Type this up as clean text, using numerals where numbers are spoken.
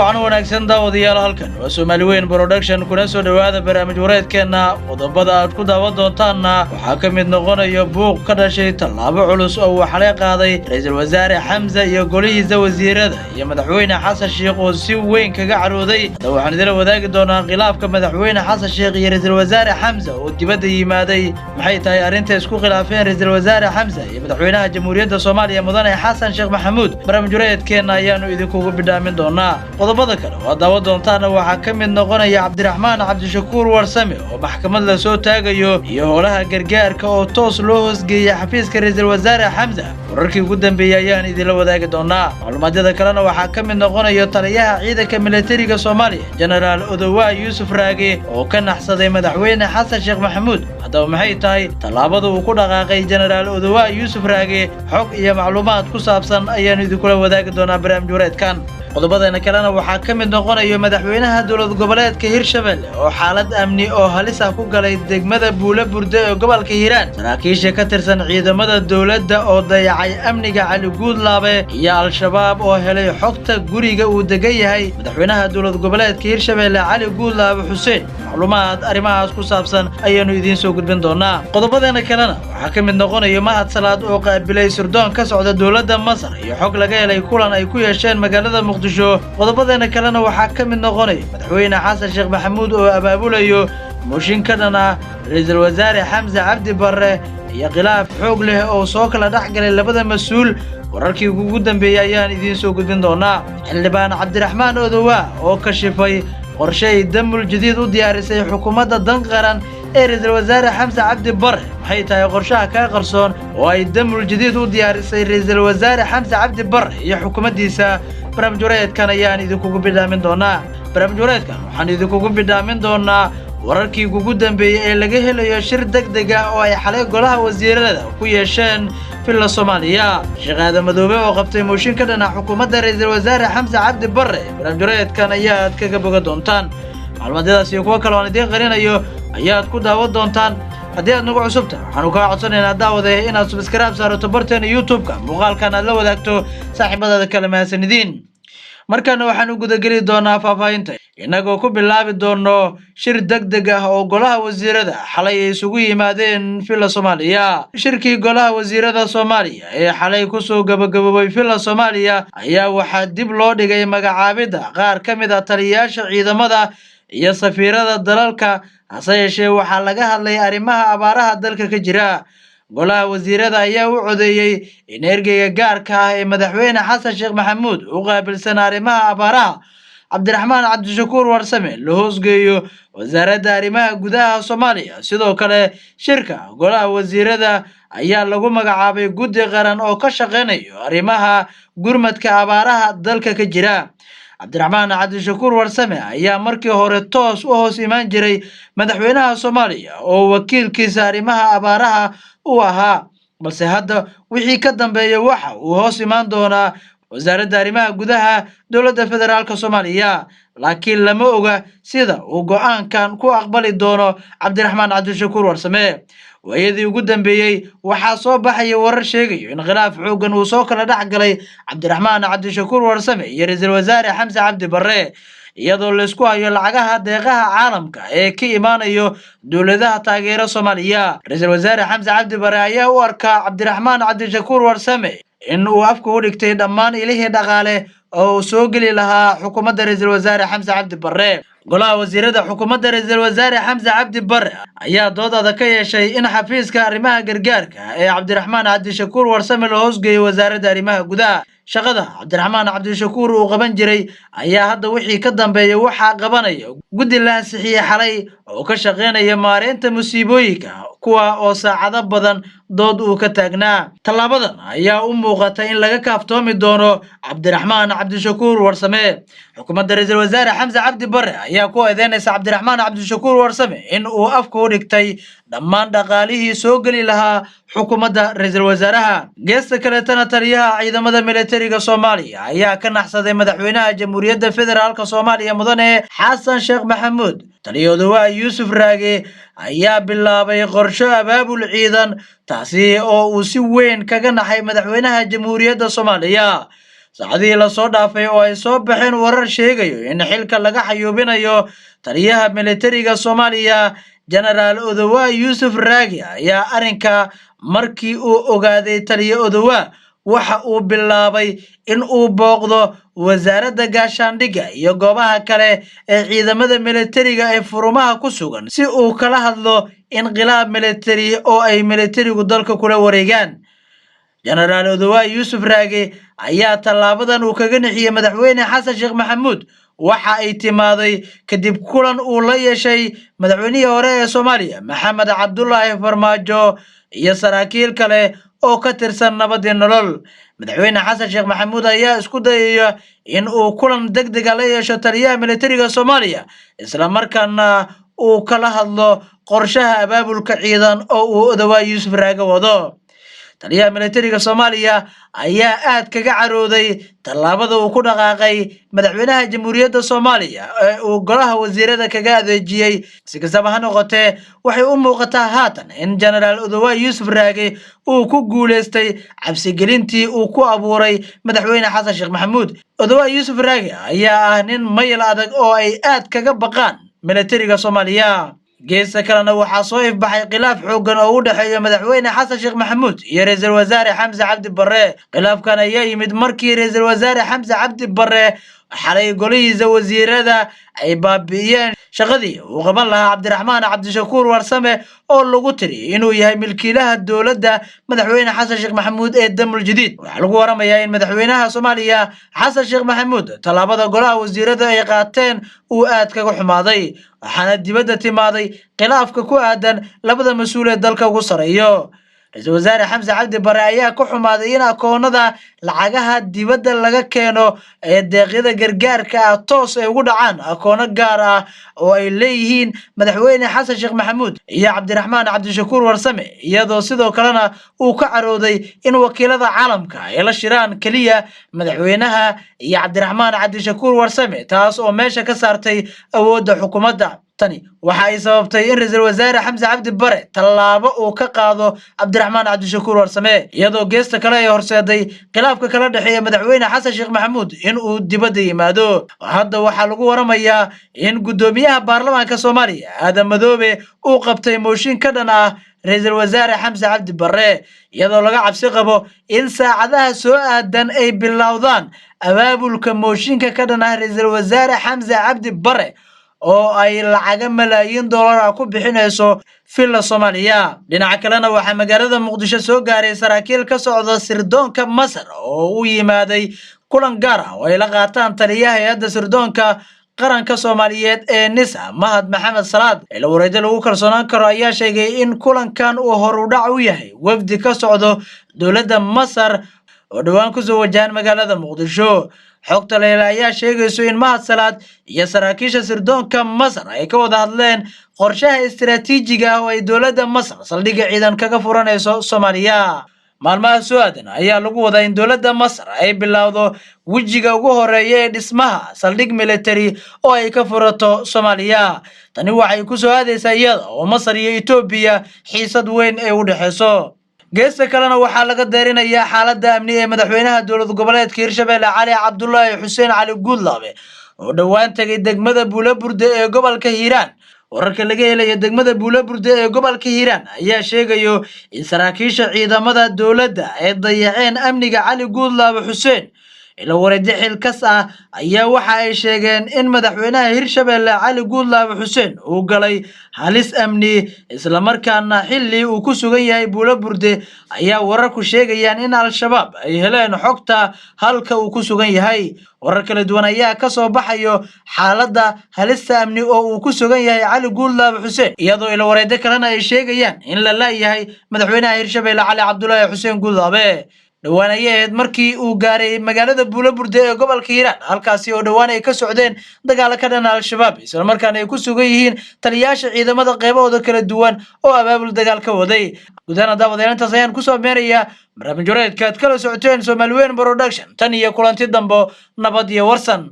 Wacan wanaagsan daawadayaal, halkan waa Soomaali Weyn Production, kuna soo dhowaada barnaamij wareedkeenna. Qodobada aad ku daawan doontaanna waxaa ka mid noqonaya buuq ka dhashay tallaabo culus oo uu xalay qaaday ra-iisul wasaare Xamse iyo golihiisa wasiirada, iyo madaxweyne Xasan Sheikh oo si weyn kaga carooday. Haddaba waxaan idila wadaagi doonaa khilaafka madaxweyne Xasan Sheikh iyo ra-iisul wasaare Xamse oo dibadda yimaaday. Maxay tahay arrinta isku khilaafeen ra-iisul wasaare Xamse iyo madaxweynaha Jamhuuriyadda Soomaaliya, mudane Xasan Sheekh Maxamuud? Barnaamij wareedkeenna ayaanu idinkugu bidhaamin doonaa. Qodobada kale oo daawan doontaana waxaa ka mid noqonaya Cabdiraxmaan Cabdishakuur Warsame oo maxkamad la soo taagayo, iyo howlaha gargaarka oo toos loo hoosgeeyey xafiiska ra-iisul wasaare Xamse. Wararkii ugu dambeeyey ayaan idinla wadaagi doonaa. Macluumaadyada kalena waxaa ka mid noqonaya taliyaha ciidanka militariga Soomaaliya, Jenaraal Odowaa Yuusuf Raage, oo ka naxsaday madaxweyne Xasan Sheekh Maxamuud. Haddaba maxay tahay tallaabada uu ku dhaqaaqay Jenaraal Odowaa Yuusuf Raage? Xog iyo macluumaad ku saabsan ayaanu idinkula wadaagi doonaa barnaamij wareedkan. Qodobadeena kalena waxaa ka mid noqonayo madaxweynaha dowlad goboleedka Hirshabelle oo xaalad amni oo halis ah ku galay degmada Buula Burde ee gobolka Hiiraan, saraakiisha ka tirsan ciidamada dowladda oo dayacay amniga Cali Guudlaabe, iyo Al-Shabaab oo helay xogta guriga uu degan yahay madaxweynaha dowlad goboleedka Hirshabelle, Cali Guudlaabe Xuseen. Macluumaad arrimahaas ku saabsan ayaanu idiin soo gudbin doonaa. Qodobadeena kalena waxaa ka mid noqonayo Mahad Salaad oo qaabilay sirdoon ka socda dowladda Masar, iyo xog laga helay kulan ay ku yeesheen magaalada Muqdisho. Qodobadeena kalena waxaa ka mid noqonaya madaxweyne Xasan Sheekh Maxamuud oo abaabulayo mooshin ka dhan ah ra-iisul wasaare Xamse Cabdi Barre, iyo khilaaf xoog leh oo soo kala dhex galay labada mas-uul. Wararkii ugu dambeeyey ayaan idiin soo gudbin doonaa. Xildhibaan Cabdiraxmaan Odowaa oo kashifay qorshe ay Damul Jadiid u diyaarisay xukuumadda Dan Qaran ee ra-iisul wasaare Xamse Cabdi Barre. Maxay tahay qorshaha kaa qarsoon oo ay Damul Jadiid u diyaarisay ra-iisul wasaare Xamse Cabdi Barre iyo xukuumaddiisa? Barnaamij wareedkan ayaan idinkugu bidhaamin doonaa. Barnaamij wareedkan waxaan idinkugu bidhaamin doonaa wararkii ugu dambeeyey ee laga helayo shir deg deg ah oo ay xalay golaha wasiirada ku yeesheen Villa Soomaaliya. Sheekh Aadan Madoobe oo qabtay mooshin ka dhana xukuumadda ra-iisul wasaare Xamse Cabdi Barre. Barnaamij wareedkan ayaad kaga boga doontaan. Macluumadyadaas iyo kuwo kale oo aan idiin qarinayo ayaad ku daawan doontaan. Haddii aad nagu cusubta, waxaanu kaa codsanaynaa, daawade, inaad subscribe saarato barteena YouTube-ka, muuqaalkan aad la wadaagto saaxiibadaada kale. Mahadsanidin. Markaana waxaan u gudageli doonaa faahfaahinta, innagoo ku bilaabi doono shir deg deg ah oo golaha wasiirada xalay ay isugu yimaadeen Villa Soomaaliya. Shirkii golaha wasiirada Soomaaliya ee xalay kusoo gabagaboobay Villa Soomaaliya ayaa waxaa dib loo dhigay magacaabidda qaar ka mid ah taliyayaasha ciidamada iyo safiirada dalalka. Hase yeeshee waxaa laga hadlay arrimaha abaaraha dalka ka jira. Golaha wasiirada ayaa u codeeyey in ergeyga gaarka ah ee madaxweyne Xasan Sheekh Maxamuud u qaabilsan arrimaha abaaraha, Cabdiraxmaan Cabdishakuur Warsame, la hoosgeeyo wasaaradda arrimaha gudaha Soomaaliya. Sidoo kale shirka golaha wasiirada ayaa lagu magacaabay guddi qaran oo ka shaqeynayo arrimaha gurmadka abaaraha dalka ka jira. Cabdiraxmaan Cabdishakuur Warsame ayaa markii hore toos u hoos imaan jiray madaxweynaha Soomaaliya oo wakiilkiisa arrimaha abaaraha u ahaa, balse hadda wixii ka dambeeya waxa uu hoos imaan doonaa wasaaradda arrimaha gudaha dowladda federaalka Soomaaliya. Laakiin lama oga sida uu go'aankan ku aqbali doono Cabdiraxmaan Cabdishakuur Warsame. Waayadii ugu dambeeyey waxaa soo baxaya warar sheegayo in khilaaf xooggan uu soo kala dhex galay Cabdiraxmaan Cabdishakuur Warsame iyo ra-iisul wasaare Xamse Cabdi Barre, iyadoo laysku hayo lacagaha deeqaha caalamka ee ka imaanayo dowladaha taageera Soomaaliya. Ra-iisul wasaare Xamse Cabdi Barre ayaa u arkaa Cabdiraxmaan Cabdishakuur Warsame in uu afka u dhigtay dhammaan ilihii dhaqaale oo uu soo geli lahaa xukuumadda ra-iisul wasaare Xamse Cabdi Barre. Golaha wasiirada xukuumadda ra-iisul wasaare Xamse Cabdi Barre ayaa dood adag ka yeeshay in xafiiska arrimaha gargaarka ee Cabdiraxmaan Cabdishakuur Warsame la hoosgeeyo wasaaradda arrimaha gudaha. Shaqada Cabdiraxmaan Cabdishakuur uu qaban jiray ayaa hadda wixii ka dambeeya waxaa qabanaya guddi la ansixiyey xalay oo ka shaqeynaya maareynta musiibooyinka, kuwa oo saacado badan dood uu ka taagnaa. Tallaabadan ayaa u muuqata in laga kaaftoomi doono Cabdiraxmaan Cabdishakuur Warsame. Xukuumadda ra-iisul wasaare Xamse Cabdi Barre ayaa ku eedeynaysa Cabdiraxmaan Cabdishakuur Warsame in uu afka u dhigtay dhammaan dhaqaalihii soo geli lahaa xukuumadda ra-iisul wasaaraha. Geesta kaleetana, taliyaha ciidamada militariga Soomaaliya ayaa ka naxsaday madaxweynaha Jamhuuriyadda Federaalka Soomaaliya, mudane Xasan Sheekh Maxamuud. Taliya Odowaa Yuusuf Raage ayaa bilaabay qorsho abaabul ciidan, taasi oo uu si weyn kaga naxay madaxweynaha Jamhuuriyadda Soomaaliya. Saacadihii lasoo dhaafay oo ay soo baxeen warar sheegayo in xilka laga xayuubinayo taliyaha militariga Soomaaliya, Jenaraal Odowaa Yuusuf Raagi, ayaa arrinka markii uu ogaaday taliye Odowaa waxa uu bilaabay in uu booqdo wasaaradda gaashaandhigga iyo goobaha kale ee ciidamada militariga ee furumaha ku sugan si uu kala hadlo inqilaab militari oo ay militarigu dalka kula wareegaan. Jenaraal Odowaa Yuusuf Raage ayaa tallaabadan uu kaga nixiyey Madaxweyne Xasan Sheekh Maxamuud waxa ay timaaday kadib kulan uu la yeeshay madaxweynihii hore ee Soomaaliya, Maxamed Cabdulaahi Farmaajo, iyo saraakiil kale oo ka tirsan Nabadii Nolol. Madaxweyne Xasan Sheekh Maxamuud ayaa isku dayaya in uu kulan degdega la yeesho taliyaha militariga Soomaaliya, islamarkaana uu kala hadlo qorshaha abaabulka ciidan oo uu Odowaa Yuusuf Raage wado. Taliyaha militariga Soomaaliya ayaa aad kaga carooday tallaabada uu ku dhaqaaqay madaxweynaha Jamhuuriyadda Soomaaliya ee uu golaha wasiirada kaga adeejiyey. Si kastaba ha noqotee, waxay u muuqataa haatan in Jenaraal Odowaa Yuusuf Raage uu ku guuleystay cabsigelintii uu ku abuuray Madaxweyne Xasan Sheekh Maxamuud. Odowaa Yuusuf Raage ayaa ah nin mayal adag oo ay aad kaga baqaan militariga Soomaaliya. Geesta kalena, waxaa soo ifbaxay khilaaf xooggan oo u dhexeeya Madaxweyne Xasan Sheekh Maxamuud iyo Ra-iisul Wasaare Xamse Cabdi Barre. Khilaafkan ayaa yimid markii Ra-iisul Wasaare Xamse Cabdi Barre xalay golihiisa wasiirada ay baabi'iyeen shaqadii uu qaban lahaa Cabdiraxmaan Cabdishakuur Warsame, oo lagu tiri inuu yahay milkiilaha dowladda Madaxweyne Xasan Sheekh Maxamuud ee Damul Jadiid. Waxaa lagu waramayaa in Madaxweynaha Soomaaliya Xasan Sheekh Maxamuud tallaabada golaha wasiirada ay qaateen uu aad kaga xumaaday, waxaana dibadda timaaday khilaafka ku aadan labada mas-uul ee dalka ugu sareeyo. Ra-iisul Wasaare Xamse Cabdi Bare ayaa ka xumaaday in akoonada lacagaha dibadda laga keeno ee deeqyada gargaarka ah toos ay ugu dhacaan akoono gaar ah oo ay leeyihiin Madaxweyne Xasan Sheekh Maxamuud iyo Cabdiraxmaan Cabdishakuur Warsame, iyadoo sidoo kalena uu ka carooday in wakiilada caalamka ay la shiraan keliya madaxweynaha iyo Cabdiraxmaan Cabdishakuur Warsame, taas oo meesha ka saartay awoodda xukuumadda. Tani waxa ay sababtay in Ra-iisul Wasaare Xamse Cabdi Bare tallaabo uu ka qaado Cabdiraxmaan Cabdishakuur Warsame, iyadoo geesta kale ay horseeday khilaafka kala dhexeeya Madaxweyne Xasan Sheekh Maxamuud in uu dibadda yimaado. Hadda waxaa lagu waramayaa in guddoomiyaha baarlamaanka Soomaaliya, Aadan Madoobe, uu qabtay mooshin ka dhan ah Ra-iisul Wasaare Xamse Cabdi Barre, iyadoo laga cabsi qabo in saacadaha soo aadan ay bilowdaan abaabulka mooshinka ka dhan ah Ra-iisul Wasaare Xamse Cabdi Barre oo ay lacaga malaayiin dollar ah ku bixinayso Villa Soomaaliya. Dhinaca kalena, waxaa magaalada Muqdisho soo gaaray saraakiil ka socda sirdoonka Masar oo u yimaaday kulan gaar ah oo ay la qaataan taliyaha hay-adda sirdoonka qaranka Soomaaliyeed ee NISA, Mahad Maxamed Salaad. Ilo wareedyo lagu kalsoonaan karo ayaa sheegay in kulankan uu horudhac u yahay wafdi ka socdo dowladda Masar oo dhowaan kusoo wajahan magaalada Muqdisho. Xogta leele ayaa sheegayso in Mahad Salaad iyo saraakiisha sirdoonka Masar ay ka wada hadleen qorshaha istiraatiijiga ah oo ay dowladda Masar saldhigga ciidan kaga furanayso Soomaaliya. Maalmaha soo aadan ayaa lagu wadaa in dowladda Masar ay bilowdo wejiga ugu horeeya ee dhismaha saldhig military oo ay ka furato Soomaaliya. Tani waxay ku soo aadaysaa iyada oo Masar iyo Etoobiya xiisad weyn ay u dhexeyso. Geesta kalena, waxaa laga deerinayaa xaaladda amni ee madaxweynaha dowlad goboleedka Hirshabelle, Cali Cabdulaahi Xuseen Cali Guudlaabe, oo dhowaan tegay degmada Buulaburde ee gobolka Hiiraan. Wararka laga helaya degmada Buulaburde ee gobolka Hiiraan ayaa sheegayo in saraakiisha ciidamada dowladda ay dayaceen amniga Cali Guudlaabe Xuseen. Ilo wareedyo xilkas ah ayaa waxa ay sheegeen in madaxweynaha Hirshabelle, Cali Guudlaabe Xuseen, uu galay halis amni, islamarkaana xilli uu ku sugan yahay Buulaburde ayaa wararku sheegayaan in Al-Shabaab ay heleen xogta halka uu ku sugan yahay. Warar kala duwan ayaa ka soo baxayo xaaladda halista amni oo uu ku sugan yahay Cali Guudlaabe Xuseen, iyadoo ilo wareedyo kalena ay sheegayaan in la laayahay madaxweynaha Hirshabelle, Cali Cabdulaahi Xuseen Guudlaabe. Dhowaan ayay ahayd markii uu gaaray magaalada Buulaburde ee gobolka Hiiraan, halkaasi oo dhowaan ay ka socdeen dagaalo ka dhan Al-Shabaab, islamarkaana ay ku sugan yihiin taliyayaasha ciidamada qeybahooda kala duwan oo abaabul dagaal ka waday. Gudahaan daawadayaal, intaas ayaan kusoo meerayaa barnaamij wareedka aad kala socoteen Soomaali Weyn Production. Tan iyo kulanti dambo, nabad iyo warsan.